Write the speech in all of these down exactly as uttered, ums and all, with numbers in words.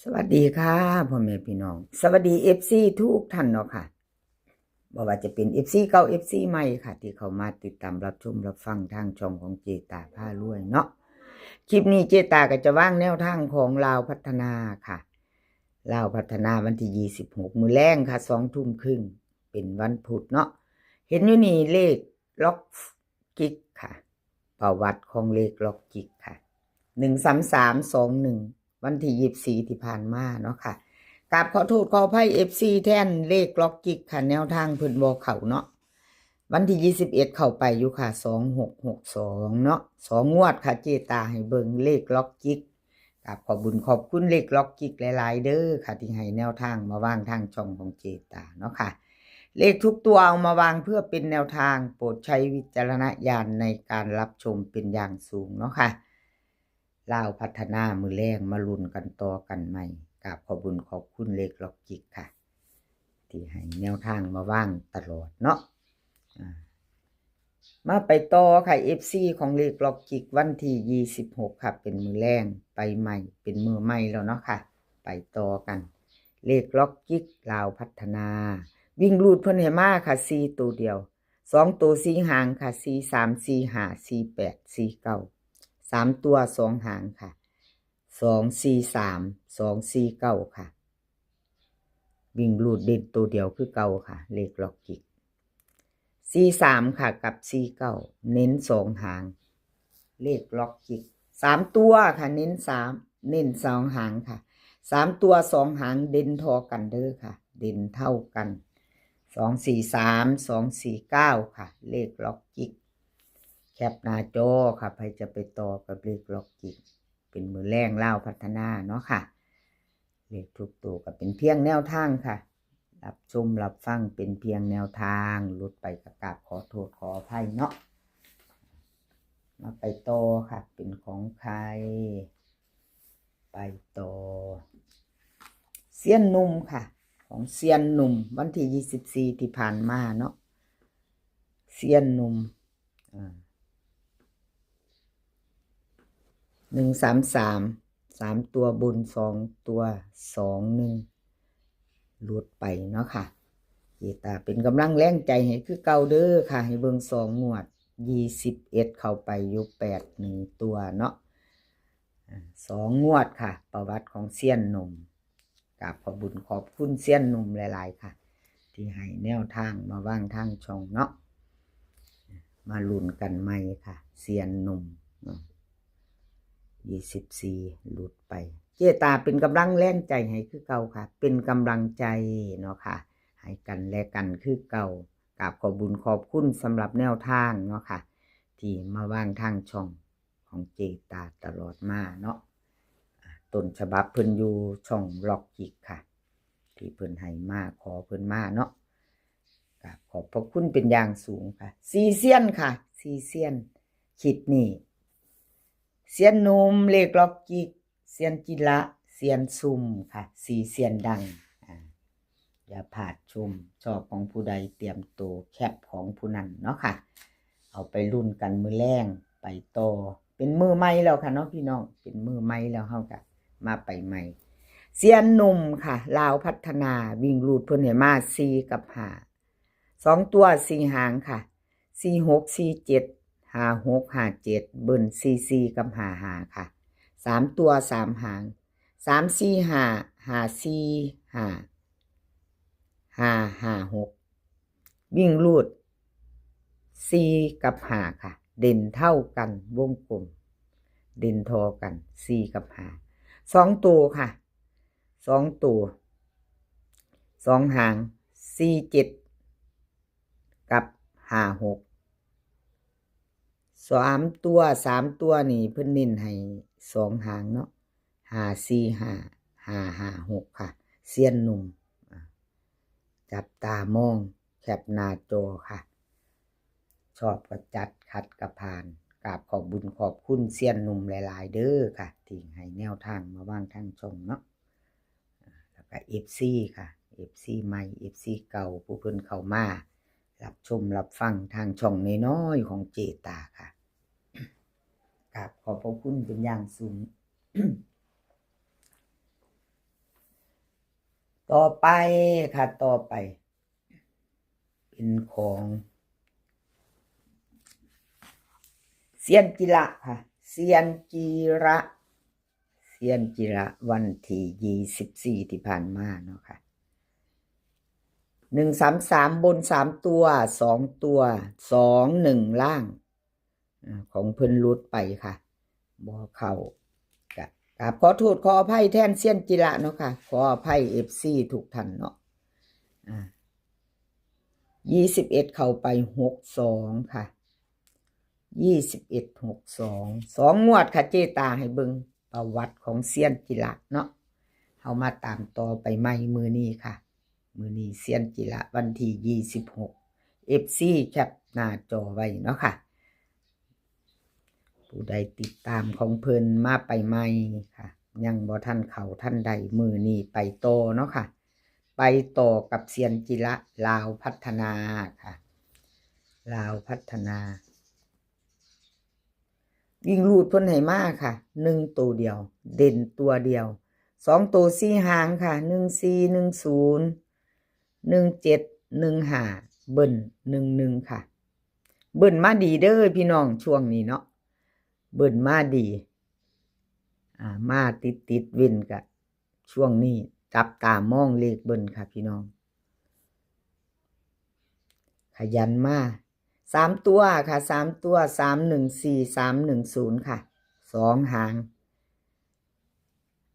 สวัสดีค่ะ พ่อแม่พี่น้อง สวัสดี เอฟซี ทุกท่านเนาะค่ะ บ่ว่าจะเป็น เอฟซี เก่า เอฟซี ใหม่ค่ะ ที่เข้ามาติดตามรับชมรับฟังทางช่องของเจตาพารวยเนาะ คลิปนี้เจตาก็จะวางแนวทางของลาวพัฒนาค่ะ ลาวพัฒนาวันที่ ยี่สิบหก มื้อแลงค่ะ สองทุ่มครึ่ง เป็นวันพุธเนาะ เห็นอยู่นี่เลขล็อกจิกค่ะ ประวัติของเลขล็อกจิกค่ะ หนึ่งสามสามสองหนึ่ง วันที่ ยี่สิบสี่ ที่ผ่านมาเนาะค่ะ กราบขอโทษขออภัย เอฟซี แทนเลขล็อกจิกค่ะ แนวทางเพิ่นบ่เข้าเนาะ วันที่ ยี่สิบเอ็ด เข้าไปอยู่ค่ะ สองหกหกสอง เนาะ สองงวดค่ะ เจตาให้เบิ่งเลขล็อกจิก กราบขอบบุญขอบคุณเลขล็อกจิกหลายๆ เด้อค่ะ ที่ให้แนวทางมาวางทางช่องของเจตาเนาะค่ะ เลขทุกตัวเอามาวางเพื่อเป็นแนวทาง โปรดใช้วิจารณญาณในการรับชมเป็นอย่างสูงเนาะค่ะ ลาวพัฒนามื้อแลงมาลุ้นกันต่อกันใหม่ กราบขอบบุญขอบคุณเลขล็อกจิกค่ะ ที่ให้แนวทางมาวางตลอดเนาะ อ่า มาไปต่อค่ะ เอฟซี ของเลขล็อกจิกวันที่ ยี่สิบหก ค่ะ เป็นมื้อแลง ไปใหม่ เป็นมื้อใหม่แล้วเนาะค่ะ ไปต่อกัน เลขล็อกจิกลาวพัฒนา วิ่งรูดเพิ่นให้มาค่ะ สี่ ตัวเดียว สอง ตัว สี่ หางค่ะ สี่ สาม สี่ ห้า สี่ แปด สี่ เก้า สาม ตัว สอง หางค่ะ สอง สี่ สาม สอง สี่ เก้า ค่ะ วิ่งรูดเด่นตัวเดียวคือเก่าค่ะ เลขล็อกจิก สี่ สาม ค่ะ กับ สี่ เก้า เน้น สอง หาง เลขล็อกจิก สาม ตัวค่ะ เน้น สาม เน้น สอง หางค่ะ สาม ตัว สอง หาง เด่นเท่ากันเด้อค่ะ เด่นเท่ากัน สอง สี่ สาม สอง สี่ เก้า ค่ะ เลขล็อกจิก แคปหน้าจอค่ะ ใครจะไปต่อกับเลขล็อกจิก เป็นมื้อแลงลาวพัฒนาเนาะค่ะ เลขทุกตัวก็เป็นเพียงแนวทางค่ะ รับชมรับฟังเป็นเพียงแนวทาง หลุดไปก็กราบขอโทษขออภัยเนาะ มาไปต่อค่ะ เป็นของใคร ไปต่อ เซียนหนุ่มค่ะ ของเซียนหนุ่ม วันที่ ยี่สิบสี่ ที่ผ่านมาเนาะ เซียนหนุ่ม อ่า หนึ่งสามสาม สาม ตัวบน สอง ตัว สองหนึ่ง หลุดไปเนาะค่ะ เจตาเป็นกำลังแรงใจให้คือเก่าเด้อค่ะ ให้เบิ่งสองงวด ยี่สิบเอ็ด เข้าไปอยู่ แปดหนึ่ง ตัวเนาะ อ่า สองงวดค่ะ ประวัติของเซียนหนุ่ม กราบขอบบุญขอบคุณเซียนหนุ่มหลายๆ ค่ะ ที่ให้แนวทางมาวางทางช่องเนาะ มาลุ้นกันใหม่ค่ะ เซียนหนุ่มเนาะ ยี่สิบสี่ หลุดไป เจตาเป็นกำลังแรงใจให้คือเก่าค่ะ เป็นกำลังใจเนาะค่ะ ให้กันและกันคือเก่า กราบขอบบุญขอบคุณสำหรับแนวทางเนาะค่ะ ที่มาวางทางช่องของเจตาตลอดมาเนาะ อ่า ต้นฉบับเพิ่นอยู่ช่องล็อกจิกค่ะ ที่เพิ่นให้มา ขอเพิ่นมาเนาะ กราบขอบพระคุณเป็นอย่างสูงค่ะ สี่ เซียนค่ะ สี่ เซียน คลิปนี้ เซียนหนุ่มเลขล็อกจิก เซียนจิระ เซียนซุ่มค่ะ สี่ เซียนดัง อ่า อย่าพลาดชม ชอบของผู้ใดเตรียมตัวแคปของผู้นั้นเนาะค่ะ เอาไปลุ้นกันมื้อแลง ไปต่อ เป็นมื้อใหม่แล้วค่ะเนาะพี่น้อง เป็นมื้อใหม่แล้ว เฮาก็มาไปใหม่ เซียนหนุ่มค่ะ ลาวพัฒนา วิ่งรูดเพิ่นให้มา สี่ กับ ห้า สอง ตัว สี่ หางค่ะ สี่ หก สี่ เจ็ด ห้า หก ห้า เจ็ด เบิ้ล สี่ สี่ กับ ห้า ห้า ค่ะ สาม ตัว สาม หาง สาม สี่ ห้า ห้า สี่ ห้า ห้า ห้า หก วิ่งรูด สี่ กับ ห้า ค่ะ เด่นเท่ากัน วงกลม เด่นเท่ากัน สี่ กับ ห้า สอง ตัวค่ะ สอง ตัว สอง หาง สี่ เจ็ด กับ ห้า หก สาม ตัว สาม ตัวนี่เพิ่นเน้นให้ สอง หางเนาะ ห้า สี่ ห้า ห้า ห้า หก ค่ะ เซียนหนุ่ม อ่า จับตามอง แคปหน้าจอค่ะ ชอบก็จัด ขัดก็ผ่าน กราบขอบบุญขอบคุณเซียนหนุ่มหลายๆ เด้อค่ะ ที่ให้แนวทางมาวางทางช่องเนาะ อ่า แล้วก็ เอฟซี ค่ะ เอฟซี ใหม่ เอฟซี เก่า ผู้เพิ่นเข้ามารับชมรับฟังทางช่องน้อยๆ ของเจตาค่ะ กราบขอบพระคุณเป็นอย่างสูง เ ต่อไปค่ะ ต่อไป เป็นของ เซียนจิระค่ะ เซียนจิระ เซียนจิระ วันที่ยี่สิบสี่ที่ผ่านมาเนาะค่ะ หนึ่งสามสาม บนสามตัว สองตัว สองหนึ่ง ล่าง อ่า ของเพิ่นหลุดไปค่ะ บ่เข้า กะ กราบขอโทษขออภัยแทนเซียนจิระเนาะค่ะ ขออภัย เอฟซี ทุกท่านเนาะ อ่า ยี่สิบเอ็ด เข้าไป หกสอง ค่ะ ยี่สิบเอ็ด หกสอง สองงวดค่ะ เจตาให้เบิ่งประวัติของเซียนจิระเนาะ เฮามาตามต่อไปใหม่มื้อนี้ค่ะ มื้อนี้เซียนจิระ วันที่ยี่สิบหก เอฟซี แคปหน้าจอไว้เนาะค่ะ ผู้ใดติดตามของเพิ่นมาไปใหม่ค่ะ ยังบ่ทันเข้าทันใด มื้อนี้ไปต่อเนาะค่ะ ไปต่อกับเซียนจิระ ลาวพัฒนาค่ะ ลาวพัฒนา วิ่งรูดเพิ่นให้มาค่ะ หนึ่งตัวเดียว เด่นตัวเดียว สองตัวสี่หางค่ะ หนึ่งสี่ หนึ่งศูนย์ หนึ่งเจ็ด หนึ่งห้า เบิ้ล หนึ่งหนึ่ง ค่ะ เบิ้ลมาดีเด้อพี่น้อง ช่วงนี้เนาะ เบิ้ลมาดี อ่า มาติดติดๆ เว้นกะ ช่วงนี้จับตามองเลขเบิ้ลค่ะพี่น้อง ขยันมา สามตัวค่ะ สามตัว สามหนึ่งสี่ สามหนึ่งศูนย์ ค่ะ สองหาง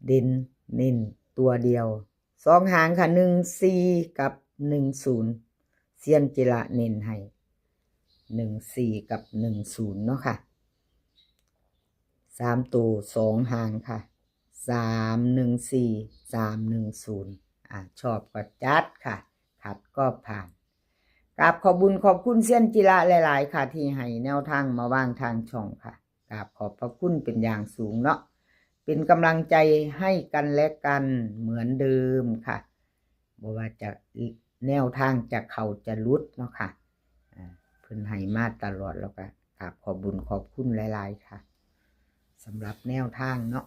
เด่นเน้นตัวเดียว สองหางค่ะ หนึ่งสี่ กับ หนึ่งศูนย์ เซียนจิระเน้นให้ หนึ่งสี่ กับ หนึ่งศูนย์ เนาะค่ะ สามตัว สองหางค่ะ สามหนึ่งสี่ สามหนึ่งศูนย์ อ่า ชอบก็จัดค่ะ ขัดก็ผ่าน กราบขอบบุญขอบคุณเซียนจิระหลายๆ ค่ะ ที่ให้แนวทางมาวางทางช่องค่ะ กราบขอบพระคุณเป็นอย่างสูงเนาะ เป็นกำลังใจให้กันและกันเหมือนเดิมค่ะ บ่ว่าจะแนวทางจะเข้าจะหลุดเนาะค่ะ อ่า เพิ่นให้มาตลอด แล้วก็กราบขอบบุญขอบคุณหลายๆ ค่ะ สำหรับแนวทางเนาะ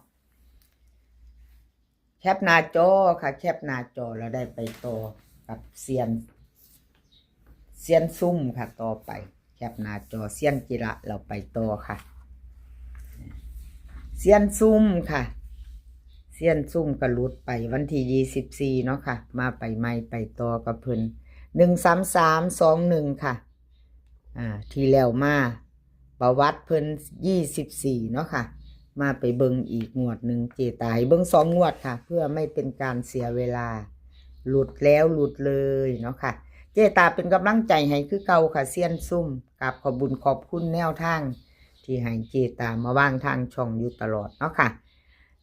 แคปหน้าจอค่ะ แคปหน้าจอ แล้วได้ไปต่อกับเซียน เซียนซุ่มค่ะ ต่อไป แคปหน้าจอ เซียนจิระ เราไปต่อค่ะ เซียนซุ่มค่ะ เซียนซุ่มก็หลุดไปวันที่ยี่สิบสี่ เนาะค่ะ มาไปใหม่ไปต่อกับเพิ่น หนึ่งสามสาม สองหนึ่ง ค่ะ อ่า ที่แล้วมา ประวัติเพิ่น ยี่สิบสี่ เนาะค่ะ มาไปเบิ่งอีกงวดหนึ่ง เจตาให้เบิ่งสองงวดค่ะ เพื่อไม่เป็นการเสียเวลา หลุดแล้วหลุดเลยเนาะค่ะ เจตาเป็นกำลังใจให้คือเก่าค่ะ เซียนซุ่ม กราบขอบบุญขอบคุณแนวทาง ที่ให้เจตามาวางทางช่องอยู่ตลอดเนาะค่ะ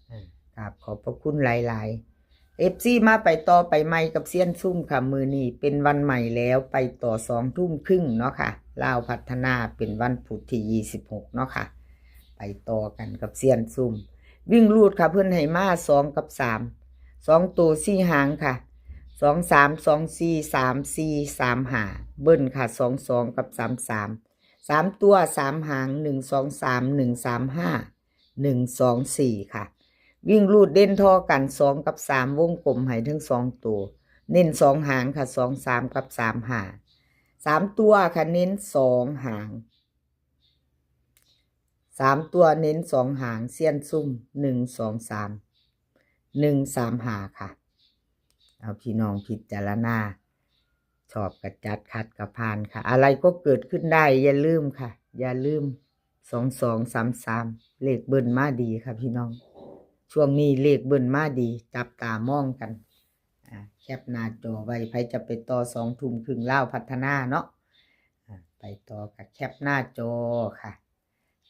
อ่ากราบขอบพระคุณหลายๆ เอฟซี มาไปต่อไปใหม่กับเซียนซุ่มค่ะ มื้อนี้เป็นวันใหม่แล้ว ไปต่อสองทุ่มครึ่งเนาะค่ะ ลาวพัฒนาเป็นวันพุธที่ยี่สิบหก เนาะค่ะ ไปต่อกันกับเซียนซุ่ม วิ่งรูดค่ะ เพิ่นให้มาสองกับสาม สองตัวสี่หางค่ะ สองสาม สองสี่ สามสี่ สามห้า เบิ้ลค่ะ สองสอง กับ สามสาม สามตัวสามหาง หนึ่งสองสาม หนึ่งสามห้า หนึ่งสองสี่ ค่ะ วิ่งรูดเด่นท่อกันสองกับสาม วงกลมให้ทั้งสองตัว เน้นสองหางค่ะ สองสาม กับ สามห้า สามตัวค่ะ เน้นสองหาง สามตัวเน้นสองหาง เซียนซุ่ม หนึ่งสองสาม หนึ่งสามห้า ค่ะ เอาพี่น้องพิจารณา ชอบกะจัด ขัดกะผ่านค่ะ อะไรก็เกิดขึ้นได้ อย่าลืมค่ะ อย่าลืม สองสองสามสาม เลขเบิ้ลมาดีค่ะพี่น้อง ช่วงนี้เลขเบิ้ลมาดี จับตามองกัน อ่า แคปหน้าจอไว้ ไผจะไปต่อสองทุ่มครึ่ง ลาวพัฒนาเนาะ อ่า ไปต่อกับแคปหน้าจอค่ะ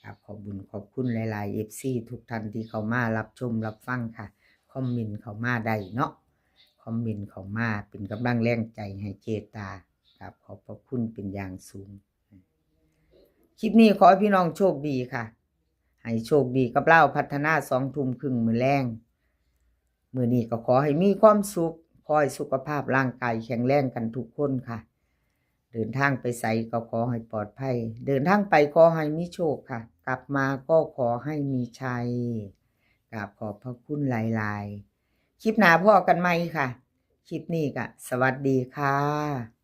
ครับ ขอบบุญขอบคุณหลายๆ เอฟซี ทุกท่านที่เข้ามารับชมรับฟังค่ะ คอมเมนต์เข้ามาได้เนาะ คอมเมนต์เข้ามาเป็นกำลังแรงใจให้เจตา ครับ ขอบพระคุณเป็นอย่างสูง คลิปนี้ขอให้พี่น้องโชคดีค่ะ ให้โชคดีกับลาวพัฒนาสองทุ่มครึ่งมื้อแลง มื้อนี้ก็ขอให้มีความสุข ขอให้สุขภาพร่างกายแข็งแรงกันทุกคนค่ะ เดินทางไปไสก็ขอให้ปลอดภัย เดินทางไปขอให้มีโชคค่ะ กลับมาก็ขอให้มีชัย กราบขอบพระคุณหลายๆ คลิปหน้าพ้อกันใหม่ค่ะ คลิปนี้ก็สวัสดีค่ะ